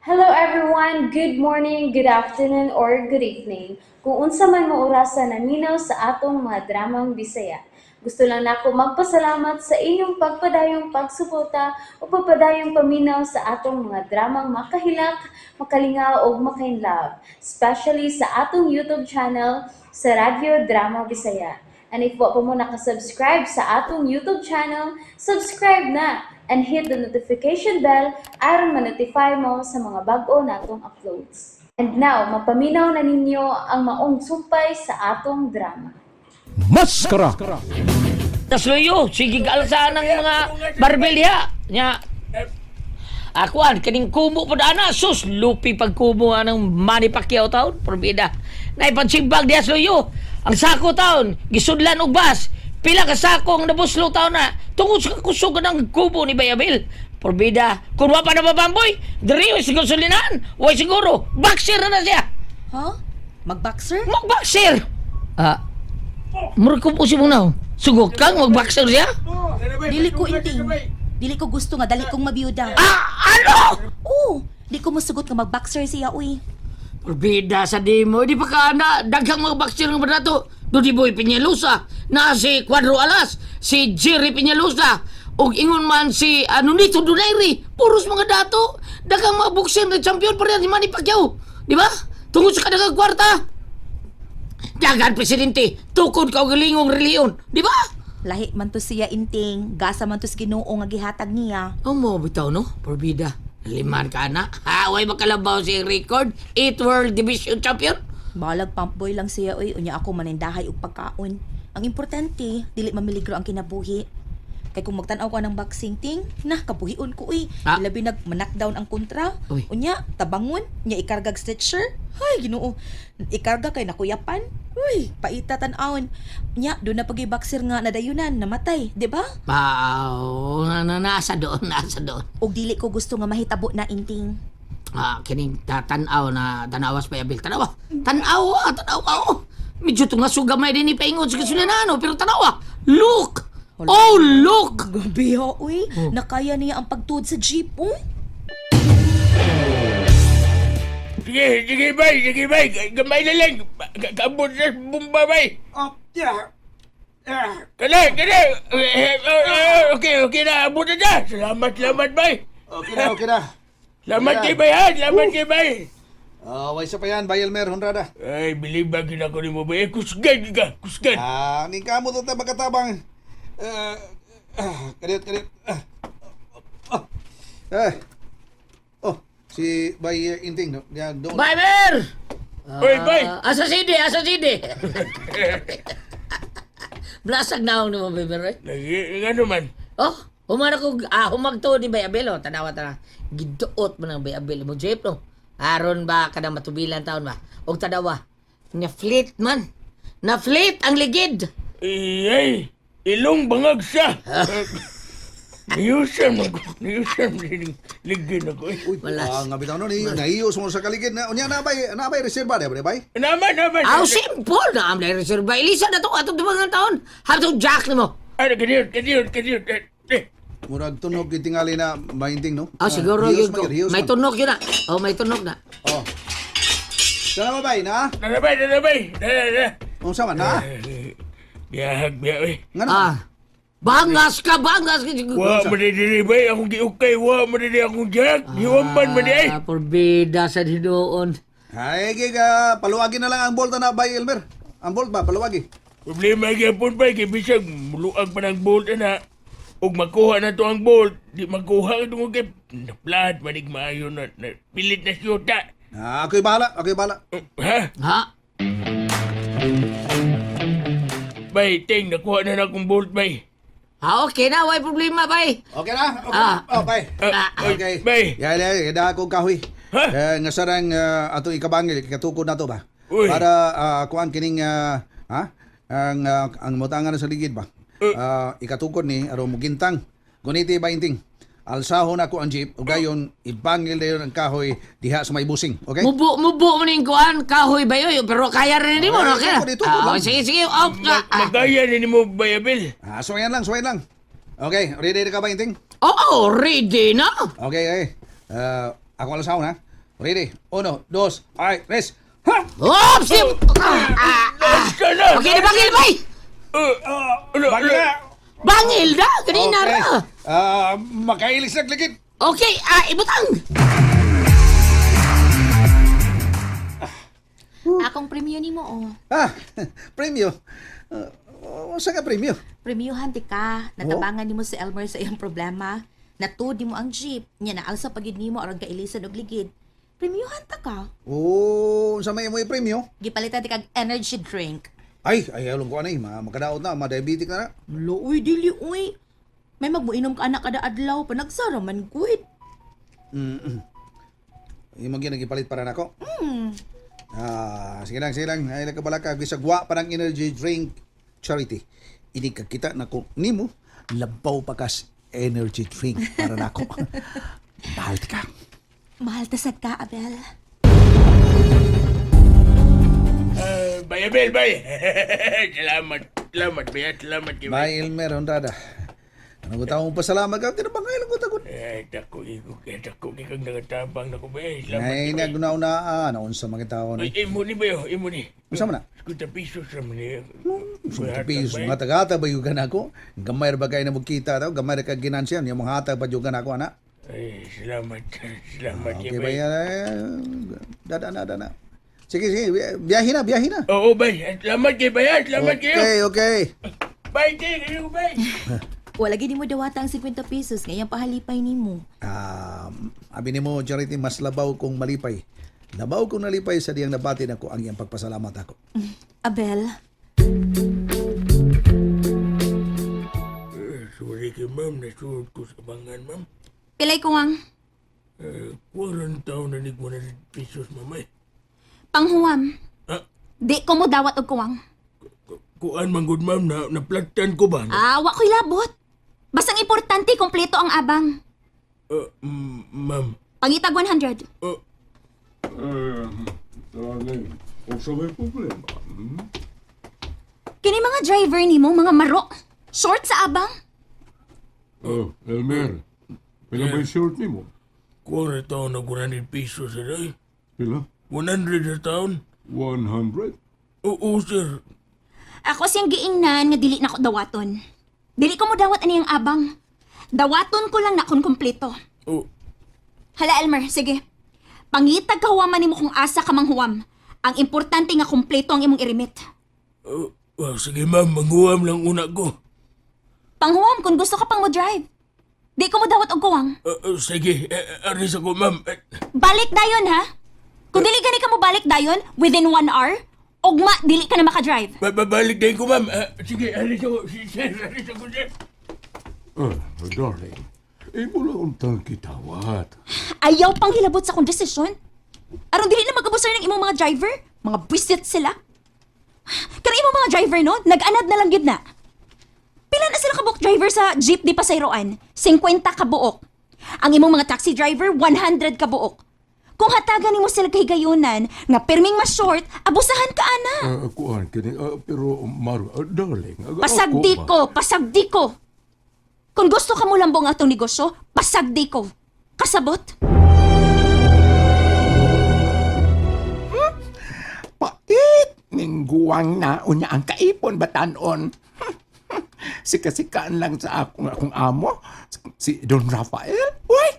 Hello everyone! Good morning, good afternoon, or good evening. Kung unsa man mo orasa naminaw sa atong mga dramang Bisaya. Gusto lang nako magpasalamat sa inyong pagpadayong pagsuporta o pagpadayong paminaw sa atong mga dramang makahilak, makalingaw ug makainlove, especially sa atong YouTube channel sa Radyo Drama Bisaya. And if wa pa mo nakasubscribe sa atong YouTube channel, subscribe na and hit the notification bell aron ma-notify mo sa mga bag-o natong uploads. And now, mapaminaw na ninyo ang maong sumpay sa atong drama. Maskara! Tasloyo, sige kaalsaan ng mga barbel diha. Nya, akuan, kaning kumo po na, sus, lupi pagkumo ng Manny Pacquiao taon, probida. Naipansimbag diha sluyo. Ang sako taon, gisudlan og bas. Pila ka sako ang nabuslo taon na, tungod sa kusog ng kubo ni Bayabil. Probida, kung wa pa na babamboy, diri sa gasolinahan, way siguro, boxer na na siya. Ha? Mag-boxer? Mag-boxer! Ah, murag ko po si Munaw. Sugok kang mag-boxer siya? Dili ko, Inting. Dili ko gusto nga dali kong mabiyuda. Ah, ano? Oo, di ko musugot nga mag-boxer siya, uy. Porbida sa demo, di pa ka na daghang mga boxer nga banato. Dudi Boy Peñalosa, na si Cuadro Alas, si Jerry Peñalosa, ug ingon man si ano nito Donaire, puros mga dato. Daghang mga boxer na champion pa rin si Manny Pacquiao. Di ba? Tungod sa kadaghang kwarta. Dagan presidente, tukod ka og galingong reliyon, di ba? Lahi man to siya, Inting. Gasa man to sa Ginoo nga gihatag niya. Ang mo bitaw no, Porbida. Liman ka na. Ha, way makalabaw si record, 8 World Division Champion. Balag pump boy lang siya, uy. Unya ako manindahay og pagkaon. Ang importante, dili mamiligro ang kinabuhi. Kay kung magtan-aw ka ng boxing ting, nah kabuhion ko uy. Ah. Labi nag knockdown ang kontra. Uy. Unya, tabangon, nya ikargag stretcher. Hay, Ginoo. Ikarga kay nakuyapan. Uy, paita tan-awon. Nya, do na pag boxer nga nadayunan, namatay, di ba? Pao, na, na, nasa doon, nasa doon. Og dili ko gusto nga mahitabo na, Inting. Ah, kining tanaw na tanawas pa yabil. Tanawa. Tanawa, tanawa. Oh. Medyo tunga sugamay din ni paingon sa kasulinan, pero tanawa. Look! Oh, look! Gabi ha, uy. Oh. Nakaya niya ang pagtuod sa jeep, uy. Sige, sige, bay, sige, bay. Gamay na lang. Kaabot sa bumba, bay. Oh, yeah. Ah, Kana, kana. Eh, eh, eh, okay, okay na. Abot na siya. Salamat, salamat, bay. okay na, okay na. Salamat kay bay, ha. Salamat kay bay. Ah, way sa pa yan, Bay Elmer, Honrada. Ay, bilib ba ginako ni mo, bay? Eh, kusgan ka, kusgan. Ah, ning kamo to ta magkatabang. Ah, ah, kadiyot, kadiyot. Ah, oh, ah. Oh, si Bay Inting, no? Yan, doon. Bye, Mer! Oy, bay. Ah, asa sidi, asa sidi. Blasag na ako ni mo, Mer. Eh. Lagi, nga naman. Oh, humana ko, ah, humagto ni Bay Abel, oh, tanawa tana. Giduot mo ng Bay Abel mo, jeep, no? Aron ba, kanang matubilan taon ba? Og tanawa, na-flit man. Na-flit ang ligid. Ay, ay, ilong bangag siya. Niyusan mo ko. Niyusan mo. Ligin ako, eh. Uy, Malas. ah, nga bitaw no, ni naiyos mo sa kaligid na. Unya na bay, na bay reserba na bay. Naman, naman. Aw, simple na ang reserva. Elisa na to, atong dumangang taon. Hatong jack ni mo. Ay, kadiyot, kadiyot, kadiyot. Eh, eh. Murag tunog gyud tingali na Bay Inting, no? Ah, siguro hiyos yun man ko. gyud, hiyos May man. tunog yun na. Oh, may tunog na. Oh. Sana ba bay na? Nana, bay, nana, bay. Nana, nana. Unsa man na? Biyahag, biyahag, eh. Ngano? Ah, bangas ka, bangas ka. Wa man diri bay akong giukay, wa man diri akong jack. Giwamban man di ay. Ah, porbida sa dinoon. Ay, giga, paluwagi na lang ang bolt na Bay Elmer. Ang bolt ba, paluwagi. Problema gyapon bay kay bisag muluag pa ng bolt ana. Ug makuha na to ang bolt, di makuha tungod kay naplat manig maayo na, na pilit na siyuta. Ah, ako'y bahala, ako'y bahala. Ha? Ha? Bay, ting nakuha na na akong bolt bay. Ah, okay na, way problema, bay. Okay na? Okay. Ah. Oh, bay. Ah, Okay. Bay. Ya, ya, ya, da akong kahoy. Ha? Eh, nga sarang atong ikabangil, ikatukod na to ba? Uy. Para kuan kining ha? Ang ang motangan sa ligid ba? Ah, ikatukod ni aron mugintang. Guniti ba Inting? Alsahon ako ang jeep ug gayon ibangil dayon ang kahoy diha sa may busing. Okay? Mubo, mubo mo ning kuan, kahoy ba yun? Pero kaya rin ni mo, Ay, no? Kaya. tukod, tukod Ah, lang. sige, sige, off ka. Ah. Magaya ni nimo Bayabil. Ah, suwayan lang, suwayan lang. Okay, ready na ka ba, Inting? Oo, ready na. Okay, okay. Ah, ako alasahon ha. Ready? Uno, dos, ay, tres. Ha! Oops! Ah, ah, ah. Ka na! Okay na bangil, bay! Ano, Bangil na! Bangil na! Kanina Okay. ra! Ah, makailis na ligid. Okay, ah, ibutang! Akong premyo nimo oh. Ah, premyo. Unsa ka premyo? Premyuhan ti ka. Natabangan nimo si Elmer sa iyang problema. Natud nimo ang jeep. Nya naalsa pagid nimo aron kailisan og ligid. Premyuhan ta ka. Oh, unsa may imo premyo? Gipalitan ti kag energy drink. Ay, ay along ko ani, makadaot na, ma-diabetic na na. Lo, uy, dili, uy. May magmuinom ka anak kada adlaw, panagsara man gud. Imo gyud nagipalit para nako. Ah, sige lang, sige lang. Ay nagkabalaka bisag wa pa ng energy drink charity. Ini ka kita nako nimo labaw pa kas energy drink para nako. Mahal ti ka. Mahal ta sad ka, Abel. Bye, Abel, bye. Salamat. Salamat, bye. Salamat, kay Bye, Elmer Honrada. Ano ko taong pasalamat ka? Tinabangay lang ko takot. Eh, dako, iko, eh, dako, kang nagatabang na ko, bay. Salamat. Ay, naguna-unaan. Unsa mga tao Ay, ni. imo ni bayo, imo ni. Unsa man na? 50 pesos ra man ni. Piso mga tagata ba yung ako? Gamay ra ba kayo na magkita daw? Gamay ra ka ginansya? Yung mga hatag pa yung ako, ana? Ay, salamat. Salamat, Okay ba bay. yan? Dada na, dada na. Sige, sige. Biyahe na, biyahe na. Oo, bay. Salamat kay bay. Salamat kayo. Okay, okay. Bye, kay kayo, bay. Wala gid nimo dawata ang 50 pesos ngayang pahalipay nimo. Abi nimo, Charity, mas labaw kong malipay. Labaw kong nalipay sa diyang nabati nako ang iyang pagpasalamat ako. Abel, Eh, sorry kay ma'am, nasuod ko sa bangan, ma'am. Pilay ko ang Eh, 40 na nig 100 pesos, ma'am, eh. panghuwam. Ah, Di ko mo dawat og kuwang. kuan man gud, ma'am, na naplatan ko ba? Ah, wa ko'y labot. Basang importante, kompleto ang abang. Ma'am. Pangitag 100. Eh, Eh, darling, unsa may problema? Hmm? Kini mga driver nimo, mga maro. Short sa abang. Oh, Elmer, pila ba yung short nimo? 40 na 100 pesos, eh. Pila? 100 sa taon? 100? Oo, sir. Ako siyang giingnan nga dili na ko dawaton. Dili ko mo dawat ani ang abang. Dawaton ko lang na kung kompleto. Oh, Hala Elmer, sige. Pangitag ka huwaman nimo kung asa ka manghuwam. Ang importante nga kompleto ang imong irimit. oh, oh, sige ma'am, manghuwam lang una ko. Panghuwam kung gusto ka pang mo drive. Di ko mo dawat og kuwang. Sige, aris ako ma'am. Eh, Balik dayon ha. Kung dili gani ka mo balik dayon within 1 hour, ugma dili ka na makadrive. Babalik din ko ma'am. Sige, aris ako. Sir, aris ako sir. Oh, darling, imo lang untang kitawat. Ayaw pang hilabot sa akong desisyon. Aron dili na mag-abusar ng imong mga driver, mga bwisit sila. Kaya imong mga driver no, nag-anad na lang gyud na. Pila na sila kabuok driver sa jeep di pasayroan? 50 kabuok. Ang imong mga taxi driver, 100 kabuok. Kung hatagan nimo sila kahigayunan nga pirming mas short, abusahan ka ana. Kuan kini, pero Maru, darling, Pasagdi ako ba? ko, pasagdi ko. Kung gusto ka mo lambong atong negosyo, pasagdi ko. Kasabot? Pait! Ningguwang na unya ang kaipon batanon. Sikasikaan lang sa akong akong amo, si Don Rafael. Uy!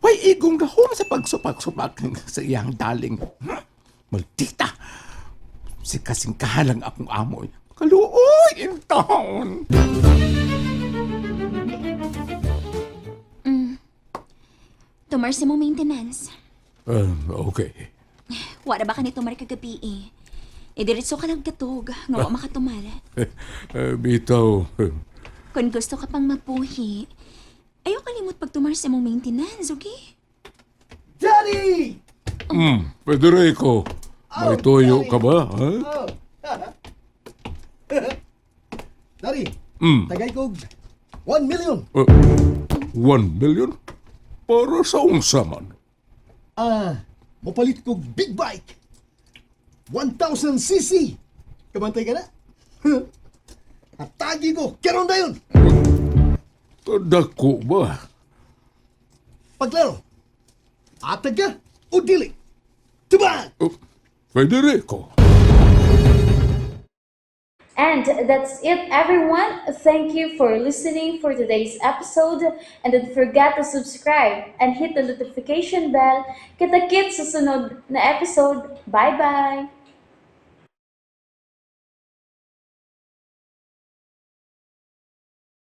Uy, igong gahom sa pagsupak-supak sa iyang daling. Maldita! Sikasingkahan lang akong amo. Kaluoy in town! Tumar si mo maintenance. Okay. Wala ba ka ni tumar kagabi eh? Idiretso ka lang katog, nga wa makatumar. Bitaw. Kung gusto ka pang mapuhi, ayaw kalimot pag tumar sa mong maintenance, okay? Daddy! Federico, may toyo ka ba? Ha? Daddy, tagay kog 1 million. 1 million? Para sa unsa man? Ah, mopalit kog big bike. 1000 cc. Kabantay ka na? Atagi ko, karon dayon. Dako ba? Pagklaro. Atag ka. o dili? Tubag! Oh, Federico. And that's it, everyone. Thank you for listening for today's episode. And don't forget to subscribe and hit the notification bell. Kita-kits sa sunod na episode. Bye-bye!